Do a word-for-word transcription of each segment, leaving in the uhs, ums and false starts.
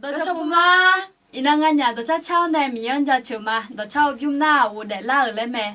Dawqcawq puq ma. Iqnan nganyaf dawqcar car-awr nae Miqyaer-anr jaceuq ma. Dawqcar-eu bymr nar ghofdaef lar-euq laer mae.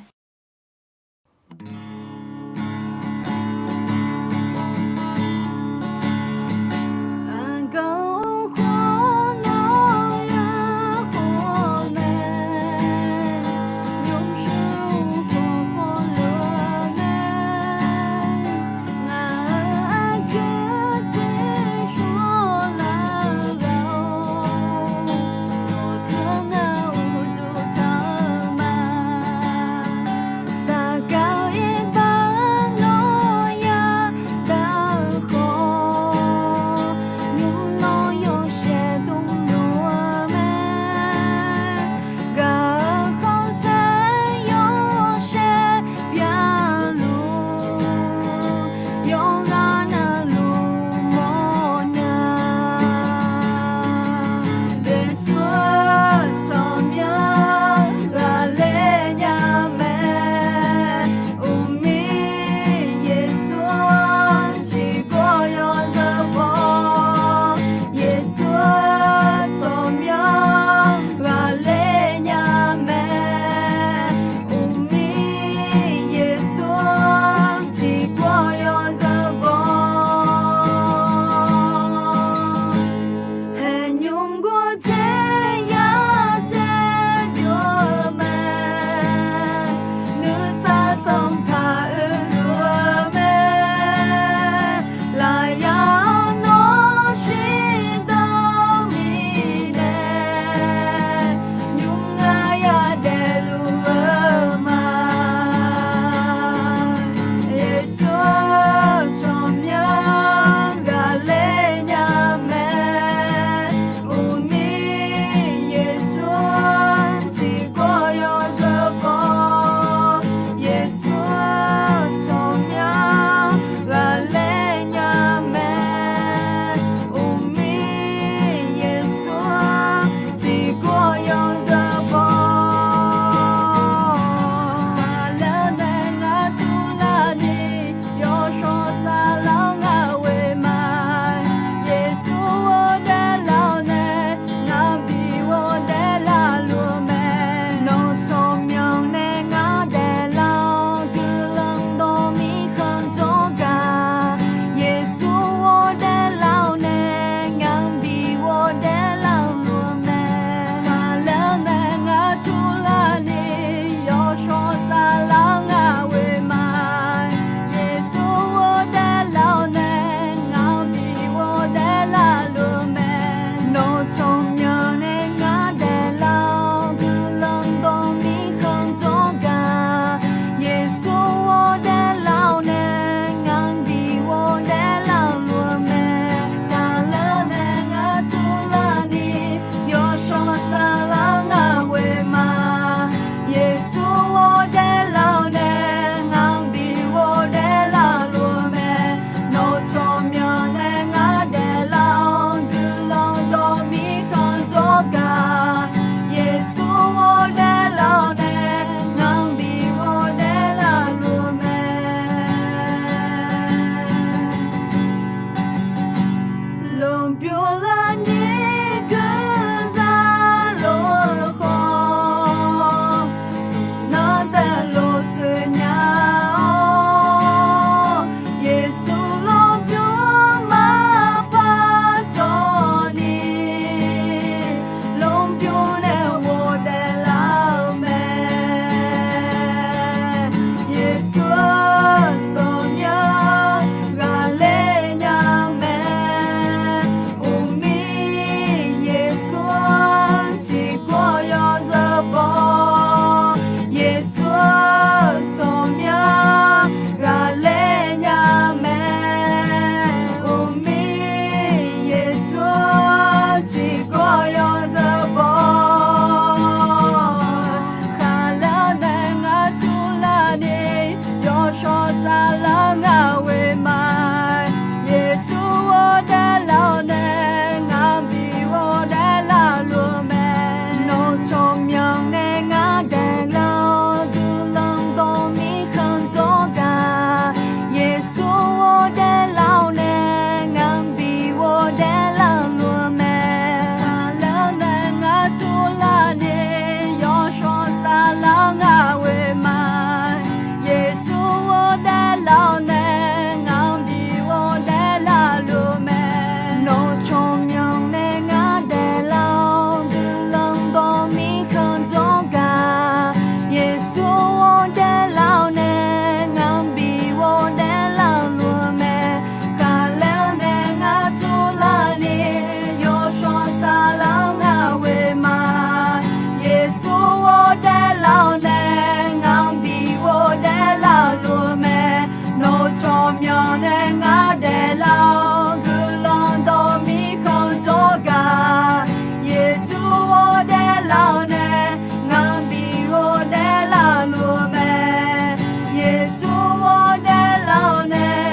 Nae ngar daeflar-awr guiqlanq dawq mirkhanq jawrgar, Yeqsur-or daeflar-awr nae, ngar bi ghofdaef laf luf-eu mae. Yeqsur-or daeflar-awr nae,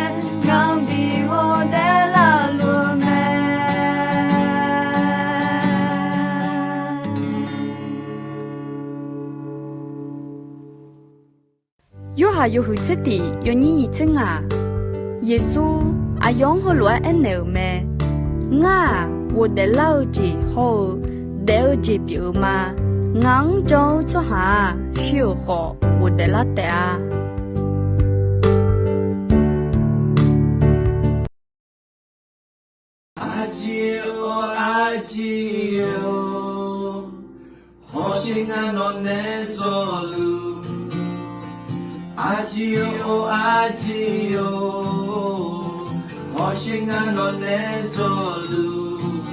ngar bi ghofdaef laf luf-eu mae. Yorhaq yawhuiq tser tiq yawnyir nyiq tser ngaq. Yeqsur aqyawf-anr heulof-aer aernaeq-euq mae. Ngar-aq, ghofdaef lar-eu jeq hawr-eu daef-eu jeq pyeuf-eu ma. Ngaq-anr jan-eu tsawrhaq-aq, shuir-euq khawf ghofdaef lar taef-a. Aqjeq-or aqjeq-or, hawsher ngar nawqnae zawluf. Aqjeq-or aqjeq-or, hawsher ngar nawqnae zawluf.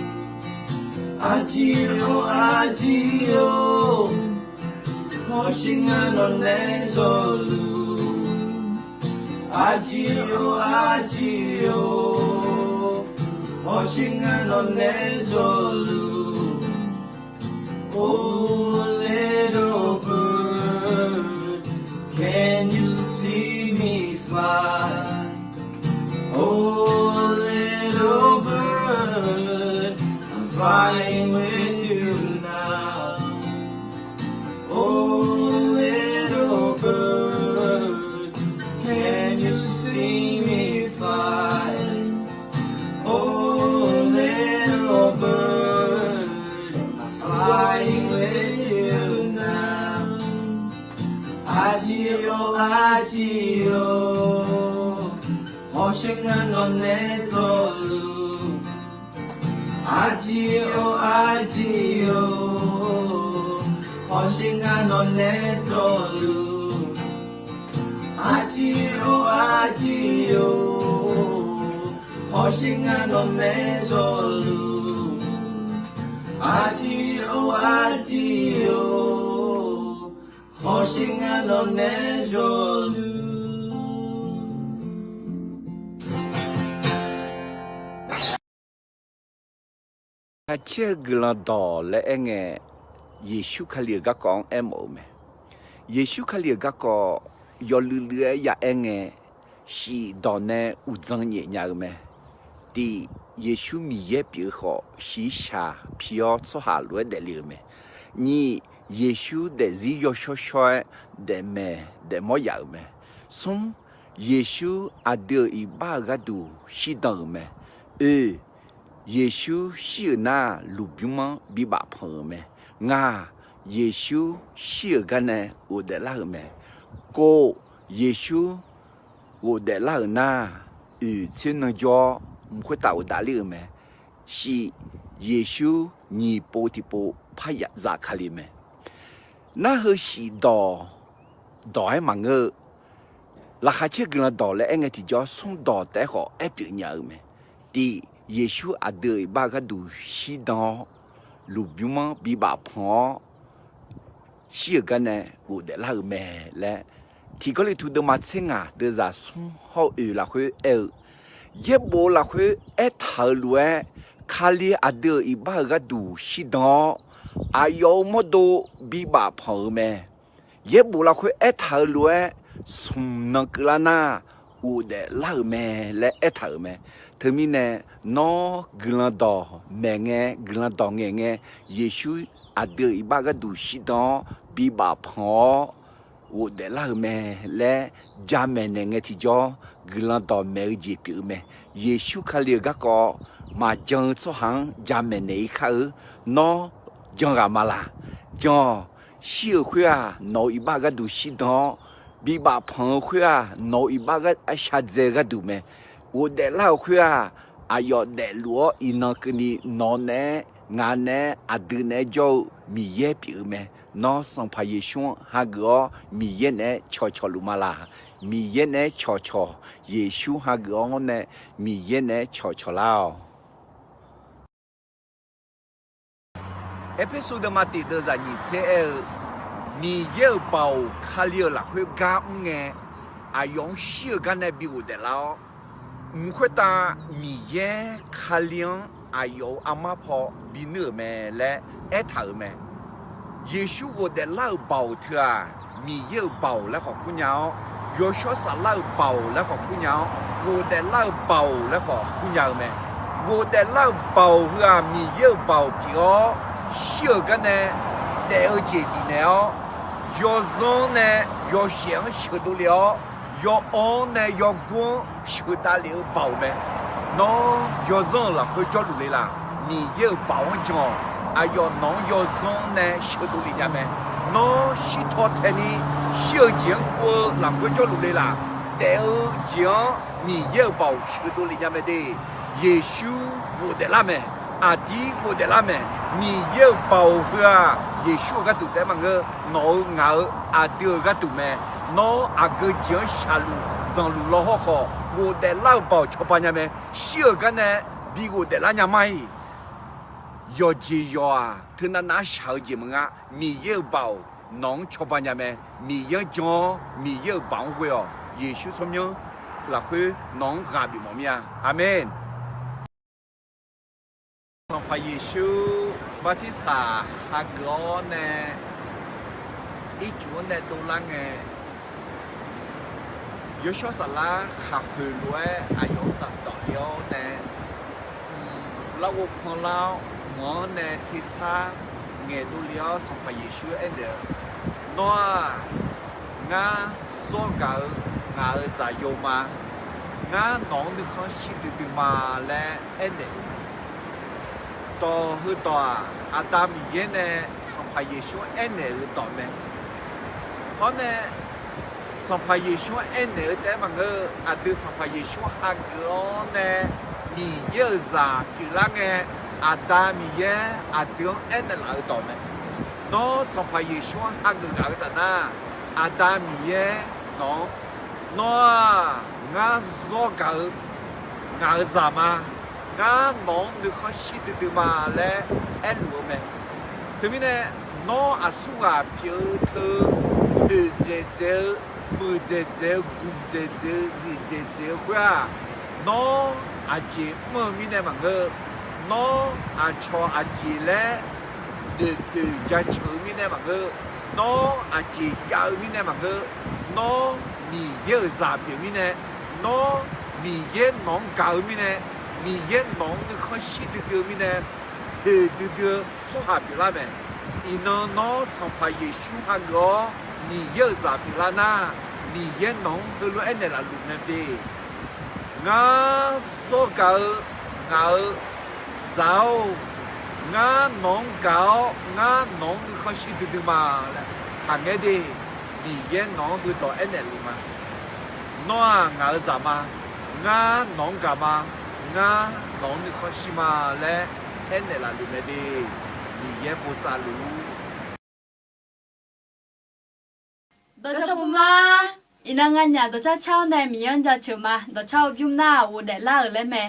Aqjeq-or aqjeq-or, hawsher ngar nawqnae zawluf. Aqjeq-or aqjeq-or, hawsher ngar nawqnae zawluf. Oh little bird, can you see me fly? Oh little bird, I'm flying with you now. Oh little bird, can you see me fly? Oh little bird, I'm flying with you now. Aqjeq-or aqjeq-or, hawsher ngar nawqnae zawluf. Aqjeq-or aqjeq-or, hawsher ngar nawqnae zawluf. Aqjeq-or aqjeq-or, hawsher ngar nawqnae zawluf. Aqjeq-or aqjeq-or, hawsher ngar nawqnae zawluf. Kaqcaer-eu guiqlanq dawq laer aerngae, Yeqsur Kali-euq garkawv-anr aermawf-eu mae. Yeqsur Kali-euq garkawv yawluiv luiv-aer ya aerngae, shif dawq nae uqdzan nyaef nya-eu mae. Tiq, Yeqsur Miqyaer pyeuf-eu khawf shiqshaq pi-awr tsawrhaq lof-aer daefle-euq mae. Nyiq, Yeqsur daefzir yawshawr shawr-aer daefmaeq daefmawr yaf-euq mae. Smr, Yeqsur aqdui-euq iqbax-euq gharduq shirdan-euq mae. Oe, Yeqsur shir-euq nar, lmqbymr-anr bibaf panq-euq mae. Ngaq, Yeqsur shir-euq gar nae ghofdaef lar-euq mae. Kov, Yeqsur ghofdaef lar-euq nar, oeq tser nan jawr-awr mq khoertav ghofdaef ler-euq mae. Shif, Yeqsur nyiq pov tiqpov par zaf Kali mae. Nar heu shif dawq, dawq-aer maqngeur-eu, laqkhaq caer guiqlanq dawq laer aerngae tiqjawr smr dawq taef-aer khawf aer pyeuf nya-eu mae. Tiq, Yeqsur aqdui-euq iqbax-euq gharduq shirdan-awr, lmqbymr-anr bibaf panq-awr, shir-euq gar nae ghofdaef lar-euq mae laer, Tiq Gawrliqtu deuvma tser ngaq deuvzaq smr hawr-eu oeq lafkhoer aer-eu, yaerbof lafkhoer aertaq-euq lof-aer, Kali aqdui-euq iqbax-euq gharduq shirdan-awr, aqyawf-euq mawrdo bibaf panq-euq mae. Yaerbof lafkhoer aertaq-euq lof-aer, smq nan keuvlar nar, ghofdaef lar-euq mae laer aertaq-euq mae. Teumirnae, nawr guiqlanq dawq maeqngae, guiqlanq dawq ngaeqngae, Yeqsur aqdui-euq iqbax gharduq shirdan-awr bibaf panq-awr ghofdaef lar-euq mae laer jamaeq naeq ngae tiqjawr, guiqlanq dawq maeq-eu jeq pyeuf-eu mae. Yeqsur Kali-euq garkawv maqjan-eu tsawrhaq-anr jamaeq naeq-ir kar-eu. Nawr jan ghaq ma laq? Jan-awq. Shir-euq khoer-aq, nawq-euq iqbax gharduq shirdan-awr, bibaf panq-eu khoer-aq, nawq-euq iqbax gharduq shardzae-eu gharduq mae. Ghofdaef lar-euq khoer-aq, aqyawf daefluf-awr iqnan keuvni nawq naeq-aer, ngaq naeq-aer, aqdui naeq-aer jawr-eu Miqyaer pyeuf-eu mae. Nawr Sanqpaq Yeqsur-anr hageuf-awr Miqyaer naeq-aer cawqcawq luf ma laq? Miqyaer naeq-aer cawqcawq, Yeqsur hageuf-awr nae Miqyaer naeq-aer cawqcawq lar-awq. Erpersu deuvma tiq deuvzaq nyiq tser aer-eu, Miqyaer-euq baoq Kali-euq lafkhoer gar mr ngae, aqyawf-anr shir-euq gar nae bi ghofdaef lar-awr, Mq khoertav Miqyaer Kali-anr aqyawf-euq armar paw binuir-euq mae laer aertaq-euq mae. Yeqsur ghofdaef lar-euq baoq teu-aq, Miqyaer-euq baoq laer khawf kur nya-awr, yawshawr saflar-euq baoq laer khawf kur nya-awr, ghofdaef lar-euq baoq laer khawf kur nya-eu mae. Ghofdaef lar-euq baoq heu-aq, Miqyaer-euq baoq pyeuf-awr, shir-euq gar nae daef-eu jeq bifnaeq-awr, yawzanr nae yawshaef-anr sheuqdov lef-awr, yawawr-anr nae yawgor-anr sheuqdav lef-eu baoq mae. Nawr yawzanr-euq lafkhoer jawrluf le laq? Miqyaer-euq baoq-anr jan-awq. Aqyawf nawq-anr yawzanr nae sheuqdov lef nya mae. Nawr shirtaw taeni shir-eu jeq-anr guv-eu lafkhoer jawrluf le laq? Daef-eu jeq-anr Miqyaer-euq baoq sheuqdov lef nya mae de. Yeqsur ghofdaef lar mae. Aqdir ghofdaef lar mae. Miqyaer-euq baoq heu-aq, Yeqsur-euq gharduq taef-aer maqngeur. Nawq-euq ngaq-euq aqdui-euq gharduq mae. Nawr aqgeu jeq-anr shaqluf zanqluf law hawr khawf, ghofdaef lar-euq baoq cawba nya mae. Shir-euq gar nae bi ghofdaef lar nya ma-iq, yawqjeq yawq-aq, teunav nav-anr shaq-eu jeq maqnga. Miqyaer-euq baoq nawq-anr cawba nya mae. Miqyaer-anr jan-awr, Miqyaer-euq baoq-anr ghoe-awq. Yeqsur tsawrmyanr lafkhoer nawq-anr ghaq bifmawf mir-a. Aqmeq. Sanqpaq Yeqsur bartirsaq hageuf-awr nae, ircuf-anr nae dovlar ngae, yawshawr saflar khaqkhoeq lof-aer aqyawf-anr dawqdawq le-awr nae, larghov panlar-awr, mq-anr nae tersar ngaeqdov le-awr, Sanqpaq Yeqsur aernaeq-eu, Nawr-aq, ngar zawr gaq-eu ngaq-euq zaqyo ma. Ngar nawq-anr nuikhanr shir duidui ma laer aernaeq-euq mae. Dawq heudawq-aq, Aqda Miqyaer nae Sanqpaq Yeqsur-anr aernaeq-euq dawq mae. Hawr nae, Sanqpaq Yeqsur-anr aernaeq-eu taef-aer maqngeur-eu, aqdui Sanqpaq Yeqsur hageuf-awr nae Miqyaer-euq zaq pyeuflar ngae, Aqda Miqyaer aqdui-anr aernaeq laf-eu dawq mae. Nawr Sanqpaq Yeqsur-anr hageuf ghaq-eu taf nar, Aqda Miqyaer nawq-anr, Nawr-aq, ngar zawr gaq-eu ngaq-euq zaq ma. Ngar nawq-anr nuikhanr shir duidui ma laer aerluf-eu mae. Teumirnae, nawr aqsurghaq pyeuf-eu teu, poeqdzaeq dzaeq-eu, muiqdzaeq dzaeq-eu, gumdzaeq dzaeq-eu, zifdzaeq dzaeq-eu khoer-aq, nawr aqjeq mr-eu mirnae maqngeur. Nawr aqcawq aqjeq laer noeqpoeq jaceuq-eu mirnae maqngeur. Nawr aqjeq jav-eu mirnae maqngeur. Nawr Miqyaer-euq zaq pyeuf mirnae, nawr Miqyaer nawq-anr gaq-eu mirnae, Miqyaer nawq-anr nuikhanr shir duidui-eu mirnae, poeq duidui-eu tsawrhaq pyeuflar mae. Iqnan nawr Sanqpaq Yeqsur hageuf-awr Miqyaer-euq zaq pyeuflar nar, Miqyaer nawq-anr heulof-aer aernaeq laf luf mae de. Ngar zawr gaq-eu ngaq-euq zaq-or, ngar nawq-anr gaq-awr ngar nawq-anr nuikhanr shir duidui ma laer taqngaer de. Miqyaer nawq-anr heudawq aernaeq luf ma. Nawr-aq ngaq-euq zaq ma. Ngar nawq-anr gaq ma. Ngar nawq-anr nuikhanr shir ma laer aernaeq laf luf mae de. Miqyaer bosav luf-ur. Dawqcar pov ma. Iqnan nganyaf dawqcar car-awr nae Miqyaer-anr jaceuq ma. Dawqcar-eu bymr nar-aq ghofdaef lar-euq laer mae.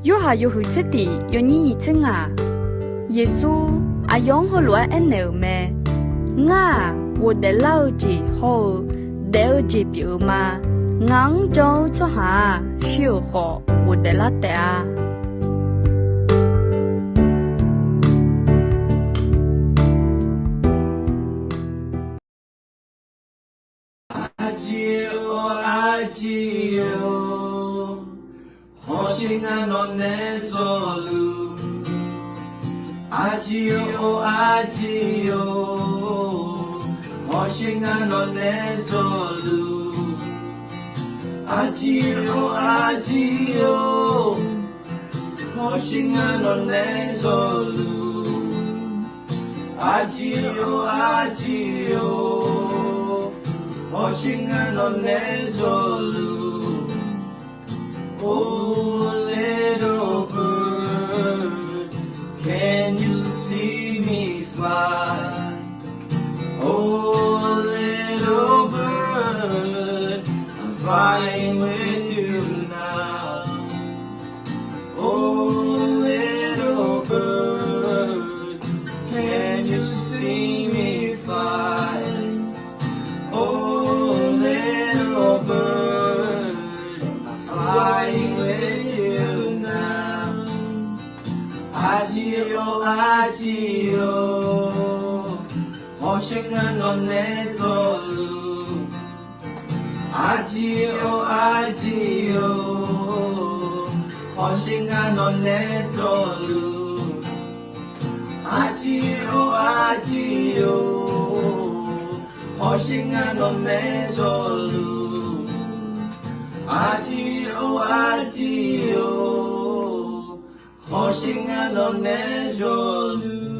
Yorhaq yawhuiq tser tiq yawnyir nyiq tser ngaq. Yeqsur aqyawf-anr heulof-aer aernaeq-euq mae. Ngar-aq, ghofdaef lar-eu jeq hawr-eu daef-eu jeq pyeuf-eu ma. Ngaq-anr jan-eu tsawrhaq-aq, shuir-euq khawf ghofdaef lar taef-a. Arjir-or, arjir-or, hawsher ngar nawq nae zawluf. Arjir-or, arjir-or, hawsher ngar nawq nae zawluf. Arjir-or, arjir-or, hawsher ngar nawq nae zawluf. Arjir-or, arjir-or, hawsher ngar nawq nae zawluf. Oh, little bird, can you see me fly? Oh, little bird, I'm flying with you now. Oh, little bird, can you see me fly? Oh, little bird, I'm flying with you now. Arjir-or, arjir-or, hawsher ngar nawq nae zawluf. Arjir-or, arjir-or, hawsher ngar nawq nae zawluf. Arjir-or, arjir-or, hawsher ngar nawq nae zawluf. Arjir-or, arjir-or, hawsher ngar nawq nae zawluf.